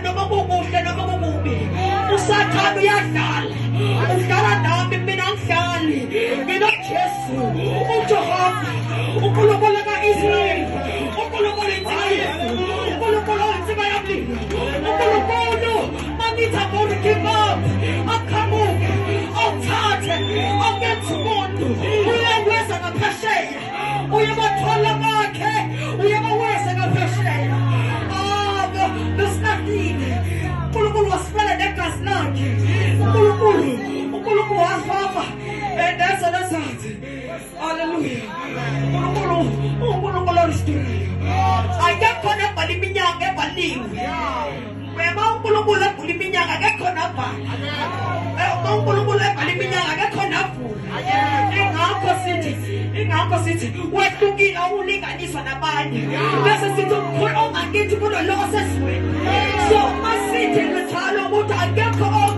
Noma kukuhle noma kukubi, uSathane uyadlala, udlala nami, mina angidlali. NginoJesu, uJehova, uNkulunkulu ka-Israyeli, uNkulunkulu insika yethu, uNkulunkulu insika yomlilo, uNkulunkulu mangithi I'm going to give up, aqhamuke awuthathe awukenza umuntu, uyaweza ngaphesheya, uyabathola bakhe, uyabaweza ngaphesheya. Ah, besinakile, uNkulunkulu wasifela negazi lakhe. uNkulunkulu wafafa endezo lezathi. Haleluya! uNkulunkulu, uNkulunkulu oristorayo. Akekho nebhala iminyango ebhaliwe. Uma uNkulunkulu evula iminyango, akekho nabhala. Uma uNkulunkulu ebhala iminyango, akekho navula. Ingakho sithi wehlukile, awulinganiswa nabanye, bese sithi umkhulu ongakithi kunolo osezweni. So masithi njalo ukuthi akekho.